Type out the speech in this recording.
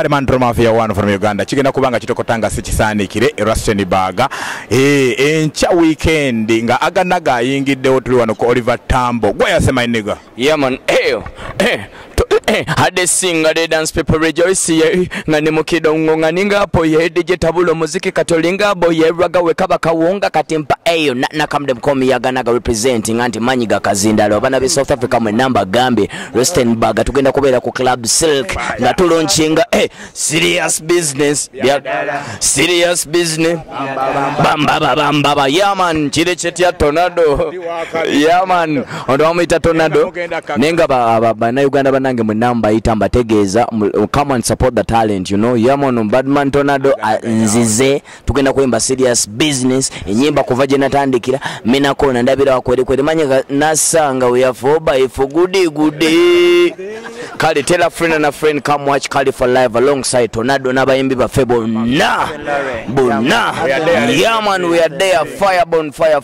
Badman Mafia one from Uganda. Kigenda kubanga kitokotanga si kisaanikire e Rustenburg. Enkya weekend nga aganaga ayingiddewo, tuli wano ku Oliver Tambo. Gwe yasema nigga. Yeah man, hey, hey. Had singa the dance people rejoice ye nga ne mukidongo nga ninga po ye DJ tabulo muziki katolinga bo ye raga we kaba kawonga katimpa eyo na come them call me Yaganaga representing anti manyiga kazindalo abana be South Africa mwe namba gambe Rustenburg tugenda kubeera ku Club Silk nga tulaunchinga serious business, serious business, bamba bamba bamba. Yeah man, chile chetia Tornado. Yeah man, ondo amuyita Tornado nenga ba Uganda banange mwe namba ita mbategeeza, come and support the talent, you know. Yeah man, Badman Tornado nzize tugenda kuimba serious business enyimba kuva je natandikira minako na ndabira wakwere kwere manye nasanga we are 4 by 4 goody goody. Kali tell a friend and a friend, come watch Kali for live alongside Tornado n'abayimbi baffe bonna bonna. Yeah man, we are there, fire burn fire.